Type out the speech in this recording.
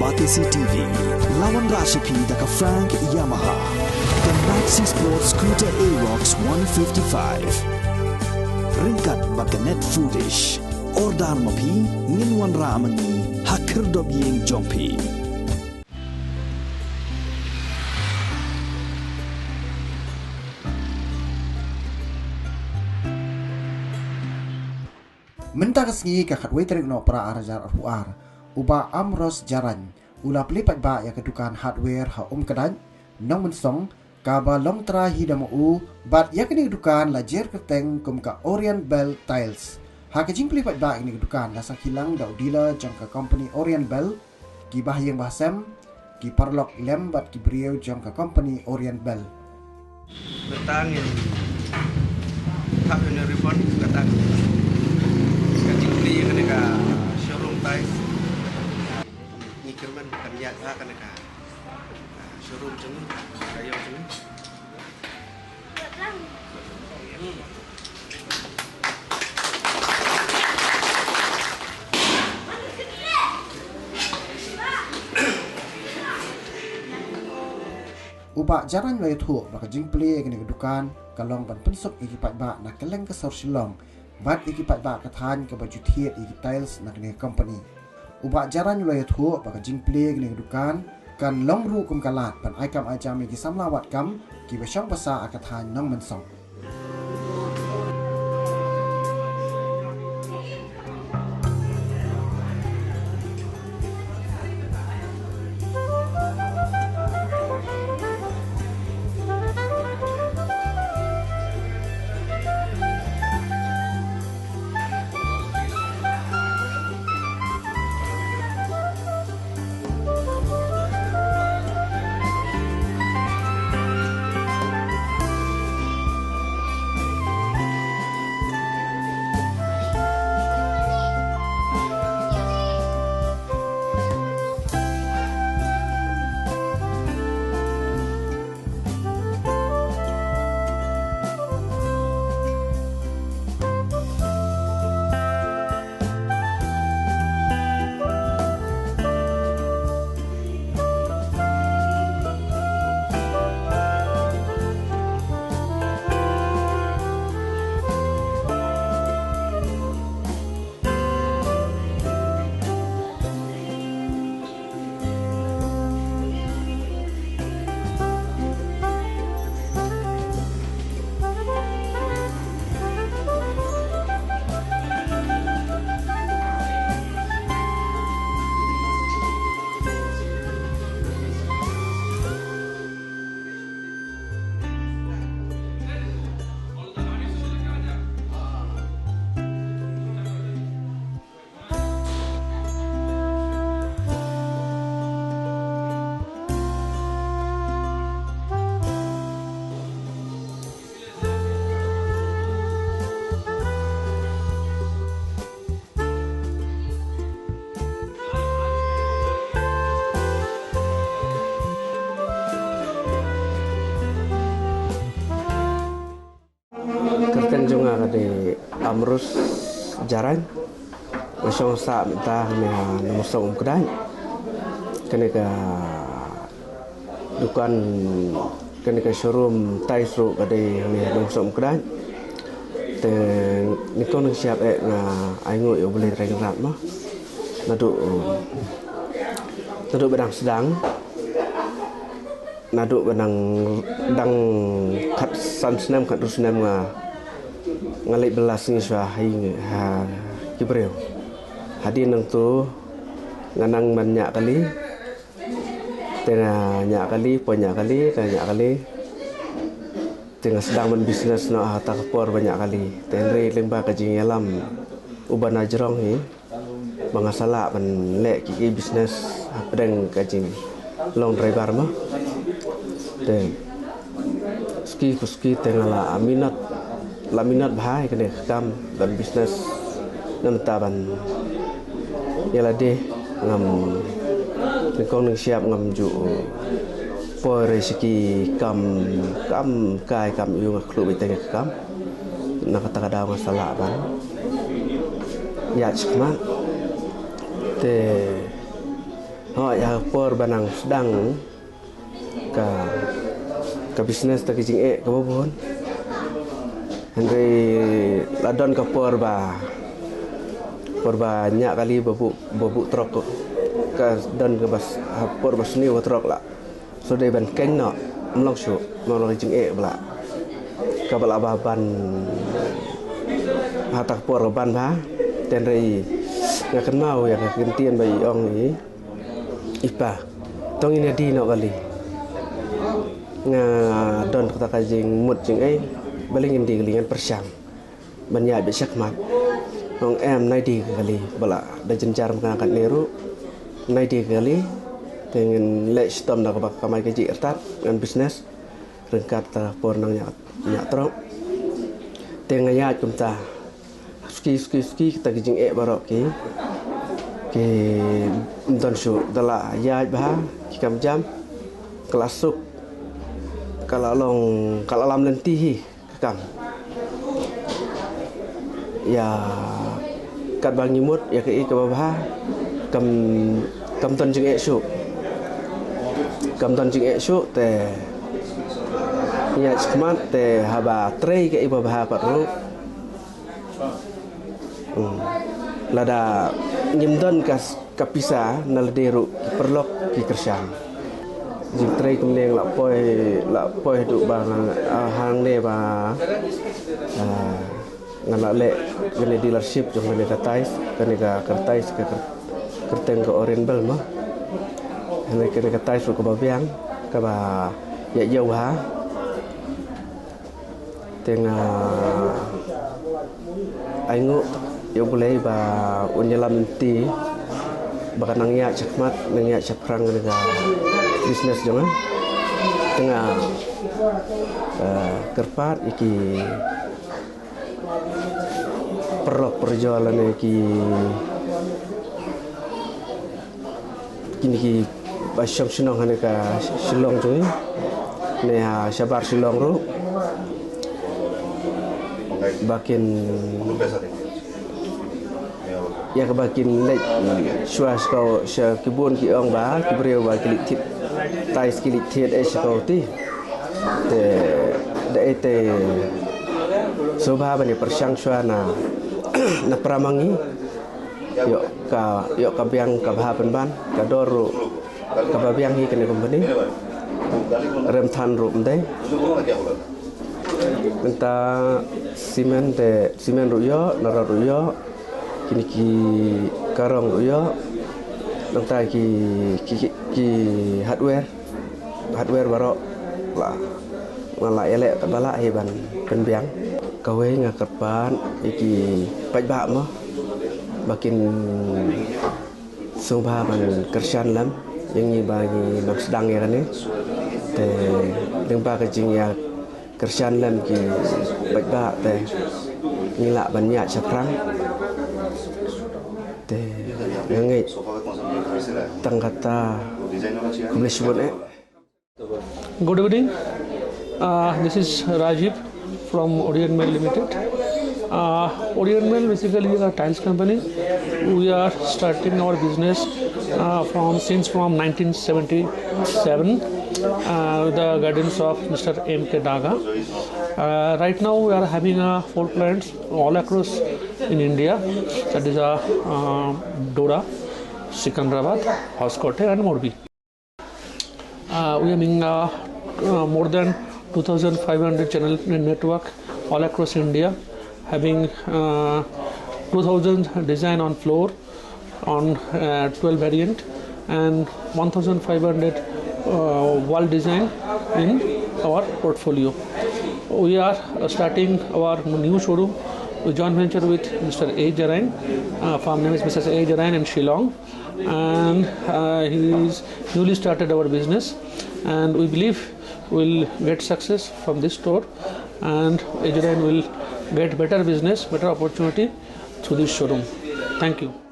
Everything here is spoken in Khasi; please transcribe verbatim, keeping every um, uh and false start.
Batesi T V, la wanrah sha phi da ka Frank Yamaha, ka Maxi Sport Scooter Aerox one fifty-five. Ryngkat bad ka Net Foodish. Order ma phi, ngin wanrah ma ngi ha khyrdop ïing jong phi. Mynta ka sngi ka khatwei tarik Nohprah ar hajar arphew ar, u Bah Ambrose Jarain u la plie paidbah ïa ka dukan hardware ha Umkdait, Nongmynsong, kaba long trai hi da ma u, bad ïa kane ka dukan la jer kyrteng kum ka Orient Bell Tiles. Ha ka jingplie paidbah ïa kane ka dukan la sakhi lang da u dealer jong ka company Orient Bell, ki bahaïing bahasem, ki paralok lem bad ki briew jong ka company Orient Bell. Mynta ngin thap ïa une u ribbon, kata ka jingplie ïa kane ka showroom tiles. Ngi kyrmen kan ïaid ha kane ka showroom jong ngi, ka ïong jong ngi. U Bah Jarain u la ïathuh ba ka jingplie ïa kane ka dukan ka long ban pynsuk ïa ki paidbah na kylleng ka sor Shillong bad ïa ki paidbah ka thaiñ kaba ju thied ïa ki tiles na kane ka company. U Bah Jarain u la ïathuh ba ka jingplie ïa kane ka dukan kan long ruh kum ka lad ban ai kam ai jam ïa ki samla wad kam kiba shong ba sah ha ka thaiñ Nongmynsong. Kyrteng jong nga ka dei Ambrose Jarain. Nga shong sah mynta hangne ha Nongmynsong Umkdait. Kane ka dukan, kane ka showroom tiles ruh ka dei hangne ha Nongmynsong Umkdait. Te nyngkong nyngshap eh nga ainguh ïa U Blei Trai Kynrad mo. Naduh, naduh ba dang sdang. Naduh ba dang, dang khatsan snem, khatsaw snem nga, nga leit bylla sngi shuwa ha ïing, ha ki briew. Hadien nangto nga nang ban ñiah kali. Te nga ñiah kali, poi ñiah kali, te ñiah kali. Te nga sdang ban business noh ha kata ka por ba ñiah kali. Te hynrei lyngba ka jingïalam uba na jrong hi. Ba nga sa lah ban leh ki, ki business hapdeng ka jinglong driver mo. Te suki, suki te nga la minot, la minot bha ïa kane ka kam ban business namar ta ban ïa lade ngam, nyngkong nyngshap ngam ju poi re sha ki kam, kam kai kam ïoh nga khlem beit tang ïa ka kam. Na kata ka daw nga sa lah ban ïaid shakhmat. Te Hooid, ha ka por ba nang sdang ka, ka business, ta ka jingeh kaba bun. Hynrei la don ka por ba, por ba ñiah kali ba buh, ba buh trok. Ka don kaba s-, ha por ba sniew ka trok la. So dei ban khein noh, ym long shuh, ym long ka jingeh ba la. Kaba la ba ban, ha ta ka por ka ban bha, hynrei nga kynmaw ïa ka kyntien ba i ong i, i pa, to ngin ïa die noh kali. Nga don kata ka jingmut jingeh, balei ngin die kali, ngan pyrshang ban ïaid beit shakhmat. Ong em, nai die kali, ba la da jynjar ma nga katne ruh. Nai die kali, te ngin leh shitom da kaba kamai kajih artat, ngan business. Ryngkat ta por nang ñiah, ñiah trok. Te nga ïaid kumta. Suki, suki, suki, kita ki jingeh baroh ki, kim don shuh, da la ïaid bha, ki kam jam, ka la suk, ka la long, ka la lam lynti hi ka kam. Ïa katba ngi mut ïa kaei kaba bha, kam, kam don jingeh shuh. Kam don jingeh shuh te ngi ïaid shakhmat te haba trei kaei ba bha pat ruh. Hmm. Lada ngim don ka s-, ka pisa, na lade ruh ki paralok ki kyrshan. Jingtrei kumne nga la poi, la poi haduh ba ngan, ah, hangne ba, ah, ngan la leh kane dealership jong kane ka tiles, kane ka kyrteng, ka kyr-, kyrteng ka Oriental mo. Kane, kane ka tiles ruh kaba biang, kaba ïa ïew ha. Te nga ainguh ïa U Blei ba un ïalam lynti ba ka nang ïaid shakhmat, nang ïaid shaphrang kane ka business jong nga. Te nga, eh, kyrpad ïa ki paralok parajor lane ki, kine kiba shong shnong ha kane ka Shillong jong ngi, ne ha shabar Shillong ruh, ba kin, ïa kaba kin leit shuwa sha ka, sha ki bun ki ong ba ki briew ba ki leit thied, tai ki leit thied eh sha ka uti. Te da ei te sngewbha ban ïa pyrshang shuwa na, na para ma ngi. Ïoh ka, ïoh ka biang kaba bha pynban, ka dor ruh kaba biang hi kane company. Rem than ruh ym dei. Mynta cement te, cement ruh ïoh, na rod ruh ïoh, kine ki karong ruh ïoh. Nangta ki, ki, ki, ki hardware, hardware baroh la, nga la ïaleh katba lah hi ban pynbiang. Kawei, nga kyrpad ïa ki paidbah mo ba kin sngewbha ban kyrshan lem ïa ngi ba ngi nang sdang ïa kane. Te lyngba ka jingïa kyrshan lem ki paidbah te ngi lah ban ïaid shaphrang. Te nga ngeit tang kata, khublei shibun eh. Good evening. Uh, this is Rajiv from Orient Mill Limited. Uh, Orient Mill basically is a tiles company. We are starting our business, uh, from, since from nineteen seventy-seven, uh, with the guidance of Mister M K Daga. Uh, right now we are having, uh, four plants all across in India. That is, uh, uh, Doda, Secunderabad, Hoskote and Morbi. Uh, we are having, uh, uh, more than two thousand five hundred channel network all across India, having, uh, two thousand design on floor, on, uh, twelve variant, and one thousand five hundred, uh, wall design in our portfolio. We are, uh, starting our new showroom. We joint venture with Mister A Jarain. Uh, firm name is Missus A Jarain in Shillong, and, uh, he is newly started our business, and we believe we'll get success from this store, and A Jarain will get better business, better opportunity through this showroom. Thank you.